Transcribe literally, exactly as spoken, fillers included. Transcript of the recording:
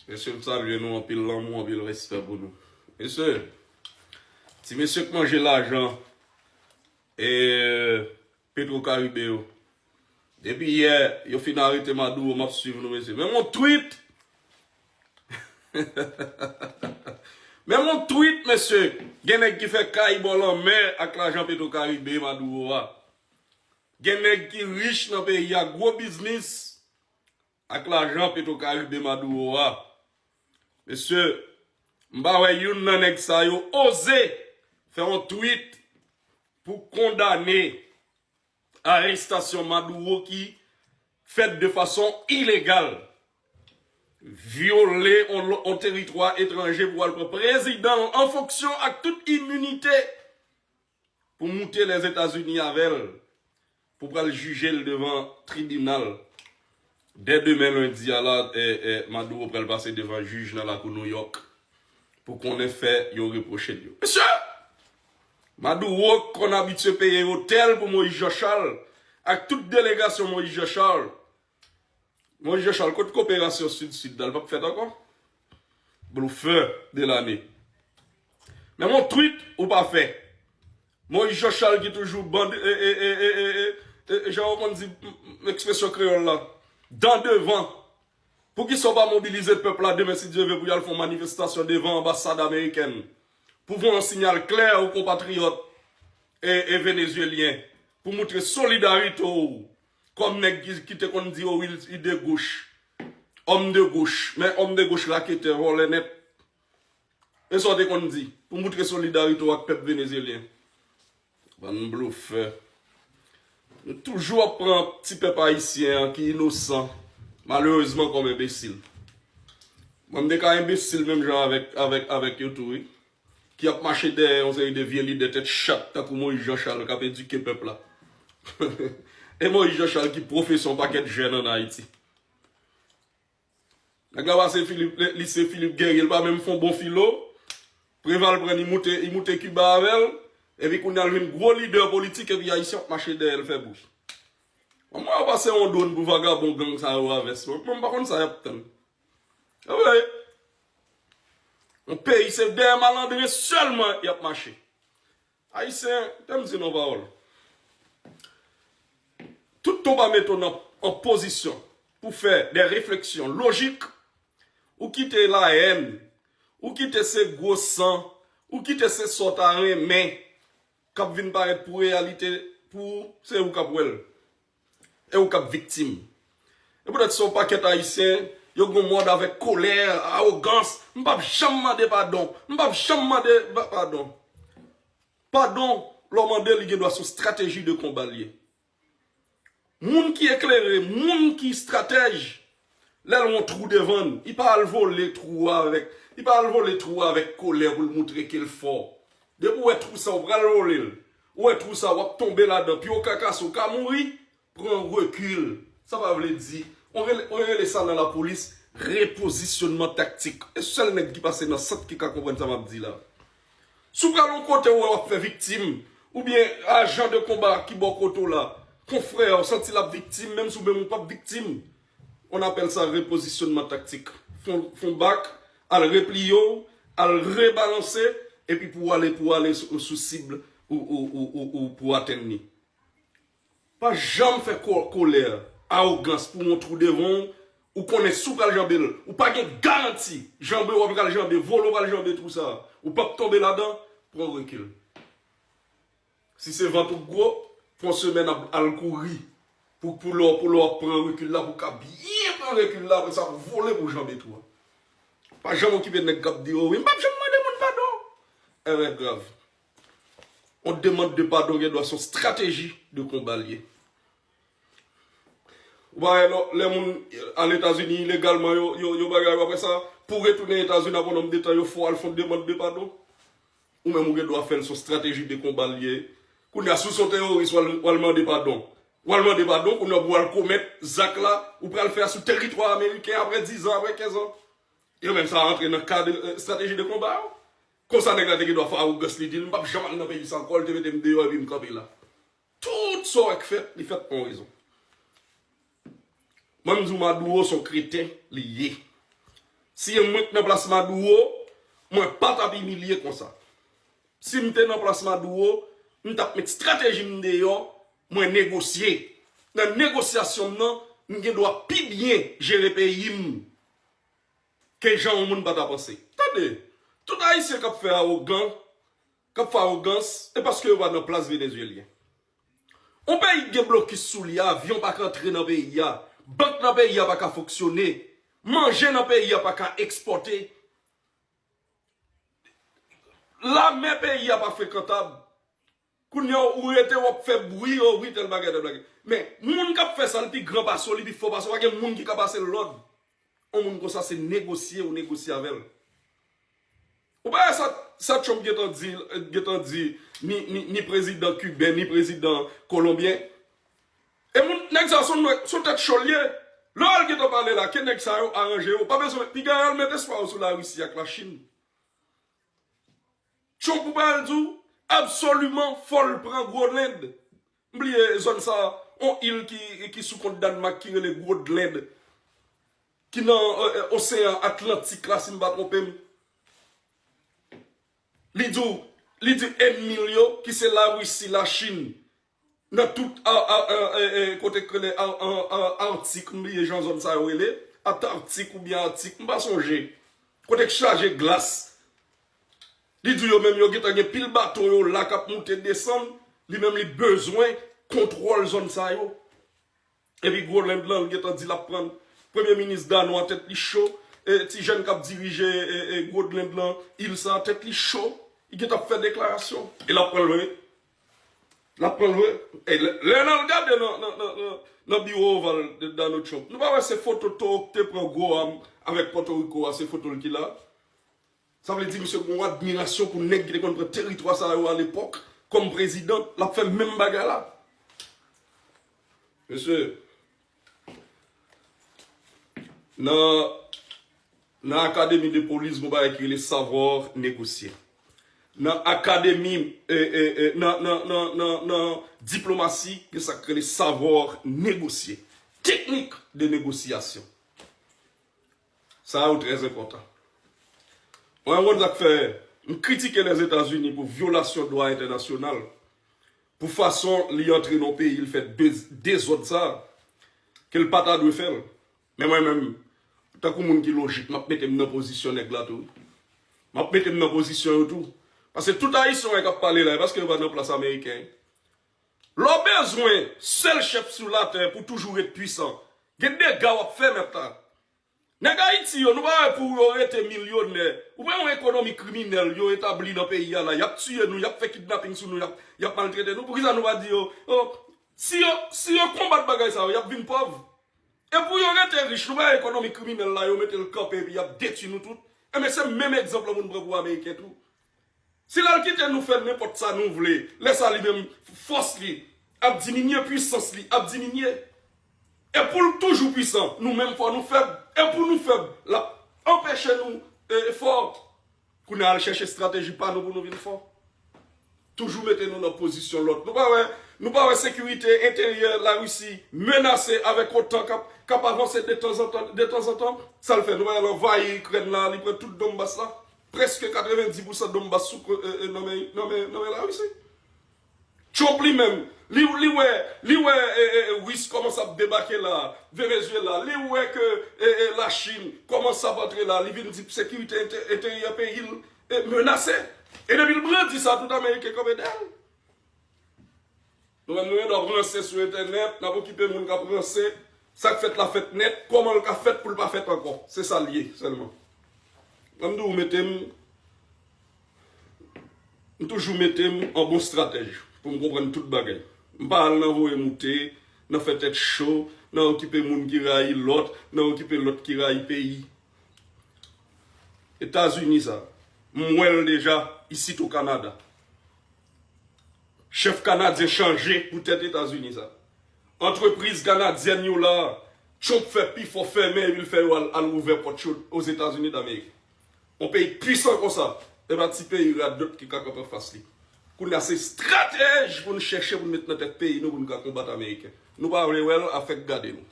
Mesye, m salye nou, anpil lanmou, anpil respè pou nou. Mesye, ti mesye k manje lajan e Petro Caribe yo. Depi yè, yo fin arete Maduro, m ap swiv nou, mesye. Men yon tweet! Men yon tweet, mesye! Gen nèg ki fè kay bò lanmè ak lajan Petro Caribe Maduro a. Gen nèg ki rich nan peyi a, gwo biznis ak lajan Petro Caribe Maduro a. Mesye, m pa wè youn nan nèg sa yo oze fè yon tweet pou kondane arestasyon Maduro ki fèt de fason ilegal, vyole on, on teritwa etranje pou al pran prezidan an fonksyon ak tout iminite pou moute Lèzetazini avè l, pou pral jije l devan tribinal. Dè demen lendi a la, eh, eh, Maduro pral pase devan jij nan lakou Nouyòk pou konnen fè yo repwoche l yo. Mesye! Maduro konn abitye peye otèl pou Moïse Jean Charles ak tout delegasyon Moïse Jean Charles. Moïse Jean Charles, kot koperasyon Sid-Sid la, l p ap fèt ankò? Blofè de lane. Men yon tweet ou pa fè. Moïse Jean Charles ki toujou bande, e, e, e, e, e, e, e, jan yo konn di, m, m, ekspresyon kreyòl la, dan devan. Poukisa w pa mobilize pèp la demen, si Dye vle, pou y al fè yon manifestasyon devan anbasad amerikèn? Pou voye yon siyal klè ou konpatriyòt e, e venezyelyen, pou moutre solidarite w kòm nèg ki, ki te konn di, o wi, li de goch. Òm de goch. Men òm de goch raketè, vòlè nèt. E sa w te konn di, pou moutre solidarite w ak pèp venezyelyen. Bann blofè. Nou toujou ap pran ti pèp ayisyen an ki inosan, malerezman kòm enbesil. Mwen, m te ka enbesil menm jan avèk, avèk, avèk yo tou, wi. Ki ap mache dèyè yon seri de vye lidè tèt chat tankou Moïse Jean Charles k ap edike pèp la. E Moïse Jean Charles ki pwofesè yon pakèt jèn ann Ayiti. Nèg la pase Philippe, lise Philippe Guerrier, li pa menm fè yon bon filo. Preval pran li moute, li moute Kiba avè l. Epi kounye a l vin gwo lidè politik, epi Ayisyen ap mache dèyè l fè bri. Mwen, mwen pase yon dwòn pou vagabon gang sa yo a vès. Mwen, mwen pa konn sa y ap tann. Sa vle, yon peyi se dèyè malandren sèlman y ap mache. Ayisyen, tè m di nou pawòl. Tout tan w pa mete w nan, an pozisyon pou fè de refleksyon lojik, ou kite lahèn, ou kite se gwo san, ou kite se sa w ta renmen k ap vin parèt pou reyalite pou ou, se ou k ap wè l. E ou k ap viktim. E poutèt sa, yon pakèt Ayisyen, yo gen yon mòd avèk kolè, awogans, m p ap janm mande padon, m p ap janm mande pa-, padon. Padon, lè w mande l, li gen dwa se yon estrateji de konba l ye. Moun ki eklere, moun ki estratèj, lè l wè yon twou devan l, li pa al vole twou a avèk, li pa al vole twou a avèk kolè pou l moutre ke l fò. Depi w wè twou sa, w pral vole l. Ou wè twou sa, w ap tonbe ladan, pye w ka kase, w ka mouri, pran rekil. Sa pa vle di, on rele, on rele sa nan lapolis repozisyonman taktik. E sèl nèg ki pase nan sant ki ka konprann sa m ap di la. Si w pral yon kote ou wè w ap fè viktim, oubyen ajan de konba ki bò kote w la, konfrè w santi l ap viktim, menm si w menm ou p ap viktim, on apèl sa repozisyonman taktik. Fon, fon bak, al repliye w, al rebalanse, epi pou w ale, pou w ale sou, sou sib ou, ou, ou, ou, ou pou w atenn li. Pa janm fè ko-, kolè, awogans pou yon twou devan w, ou konnen si w pral janbe l, ou pa gen garanti, janbe w pral janbe, vole w pral janbe twou sa, ou p ap tonbe ladan, pran rekil. Si se vant ou k gwo, pran semèn ap al kouri pou, pou lè w, pou lè w ap pran rekil la, pou w ka byen pran rekil la, apre sa pou vole pou w janbe twou a. Pa janm okipe nèg k ap di, o wi, m p ap janm mande moun padon. Erè grav. On demann de padon gen dwa se yon estrateji de konba l ye. Ou pa wè lè, lè moun al Etazini ilegalman, yo, yo, yo bagay yo, apre sa, pou retounen Etazini apre yon nonb de tan, yo fè w al fè yon demann de padon. Ou menm ou gen dwa fè l se yon estrateji de konba l ye. Kounye a, si w se yon teworis, w al, w al mande padon. W al mande padon, kounye a pou w al komèt zak la, ou pral fè a sou teritwa ameriken apre diz an, apre kenz an. Yo menm sa rantre nan kad, eh, estrateji de konba yo. Konsa nèg la te gen dwa fè awogans li di l, m p ap janm al nan peyi sa ankò, li te mete m deyò epi m kanpe la. Tout sa w wè k fèt, li fèt pou yon rezon. Mwen m di w Maduro se yon kreten li ye. Si e mwen k nan plas Maduro, mwen pa t ap imilye konsa. Si m te nan plas Maduro, m t ap met estrateji m deyò, mwen negosye. Nan negosyasyon m nan, m gen dwa pi byen jere peyi m ke jan yon moun pa ta panse. Tande, tout Ayisyen k ap fè awogan, k ap fè awogans, e paske yo pa nan plas Venezyelyen. Yon peyi k gen blokis sou li a, avyon pa ka antre nan peyi a, bank nan peyi a pa ka fonksyone, manje nan peyi a pa ka ekspòte, lamè peyi a pa frekantab. Kounye a, ou rete, w ap fè bri, o wi, tèl bagay, tèl bagay. Men, moun k ap fè sa, li pi gran pase w, li pi fò pase w, pa gen moun ki ka pase l lòd. Yon moun konsa, se negosye ou negosye avè l. Ou pa wè sa, sa Trump gentan di, gentan di, ni, ni, ni prezidan kiben, ni prezidan kolonbyen. E moun, nèg sa, se yon, se yon tèt cho l ye. Lè w al gentan pale la, ke nèg sa yo aranje yo, pa bezwen, piga al met espwa w sou Larisi ak Lachin. Trump ou pa al di w, absoliman, fò l pran Groenland. M bliye zòn sa, yon il ki, ki sou kont Dànmak ki rele Groenland, ki nan, e, e, Oseyan Atlantik la, si m pa twonpe m. Li di w, li di ènmi l yo, ki se Larisi, Lachin, nan tout a, a, a, e, e, kote k rele a, a, a, Arctique, m bliye jan zòn sa yo rele, Antarctique oubyen Arctique, m pa sonje. Kote k chaje glas. Li di yo menm yo gentan gen pil bato yo la k ap moute desann, li menm li bezwen kontwòl zòn sa yo. Epi Groenland lan, li gentan di l ap pran l. Premye minis danwa tèt li cho, e, ti jèn k ap dirije, e, e, Groenland lan, il sa tèt li cho, li gentan ap fè deklarasyon. E l ap pran l vre. L ap pran l vre. E lè, lè n al gade nan, nan, nan, nan, nan biwo oval de Donald Trump, nou pa wè se foto towo k te pran Guam avèk Pòtoriko a, se foto l ki la. Sa vle di misye gen yon admirasyon pou nèg ki te konn pran teritwa sa yo alepòk kòm prezidan, l ap fè menm bagay la. Mesye, nan, nan akademi de polis, gon bagay ki rele savoir négocier. Nan akademi, e, e, e, nan, nan, nan, nan, nan diplomasi, gen sa k rele savoir négocier. Teknik de negosyasyon. Sa yo trè enpòtan. Mwen konn sa k fè m kritike Lèzetazini pou vyolasyon dwa entènasyonal, pou fason li antre nan peyi l fè de, dezòd sa, ke l pa ta dwe fè l. Men mwen menm, tankou moun ki lojik, m ap mete m nan pozisyon nèg la tou. M ap mete m nan pozisyon yo tou. Paske tout Ayisyen wè k ap pale la, e paske yo pa nan plas Ameriken. Lè w bezwen sèl chèf sou latè pou toujou ret pwisan, gen dega w ap fè mèt la. Nèg Ayiti yo, nou pa wè pou yo rete milyonè. Ou pa wè yon ekonomi kriminèl yo etabli nan peyi a la. Y ap tiye nou, y ap fè kidnaping sou nou, y ap, y ap maltrete nou. Poukisa nou pa di yo, oh, si yo, si yo konbat bagay sa yo, y ap vin pòv. E pou yo rete rich, nou pa wè ekonomi kriminèl la, yo mete l kanpe epi y ap detwi nou tout. Enben, se menm egzanp la pou n pran pou Ameriken tou. Si l al kite nou fè nenpòt sa nou vle, lè sa li menm fòs li ap diminye, pwisans li ap diminye. E pou l toujou pwisan, nou menm fò nou fèb. E pou nou fèb, l ap anpeche nou, e, fò. Kounye a al chèche estrateji pa nou pou nou vin fò. Toujou mete nou nan pozisyon lòt. Nou pa wè, nou pa wè sekirite enteryè Larisi menase avèk OTAN k ap, k ap avanse detanzantan, detanzantan. Sa l fè, nou pa wè l anvayi Ikrèn la, li pran tout Donbas la. Prèske katrevenndis pousan Donbas sou, e, e, nan men, nan men, nan men Larisi. Trump li menm, li, li wè, li wè, e, e, Ris kòmanse ap debake la, Venezuela, li wè ke, e, e, Lachin kòmanse ap antre la, li vin di sekirite ente-, enteryè peyi l, e, menase. E depi l brandi sa, tout Ameriken kanpe dèyè l. Nou menm, nou gen dwa ranse sou entènèt, n ap okipe moun k ap ranse. Sa k fèt la fèt nèt, kòman l ka fèt pou l pa fèt ankò? Se sa l ye sèlman. Mwen m di w mete m, m toujou mete m an bon estratèj pou m konprann tout bagay. M pa al nan voye moute, nan fè tèt cho, nan okipe moun ki rayi lòt, nan okipe lòt ki rayi peyi. Etazini sa, m wè l deja isit o Kanada. Chèf kanadyen chanje poutèt Etazini sa. Antrepriz kanadyèn yo la, Trump fè pifò fèmen epi l fè yo al, al ouvè pòt yo Ozetazini Damerik. Yon peyi pwisan konsa, e pa ti peyi radòt ki ka kanpe anfas li. Kounye a se estratèj pou n chèche pou n met nan tèt peyi nou pou n ka konbat Ameriken. Nou pa vle wè l, afè k gade nou.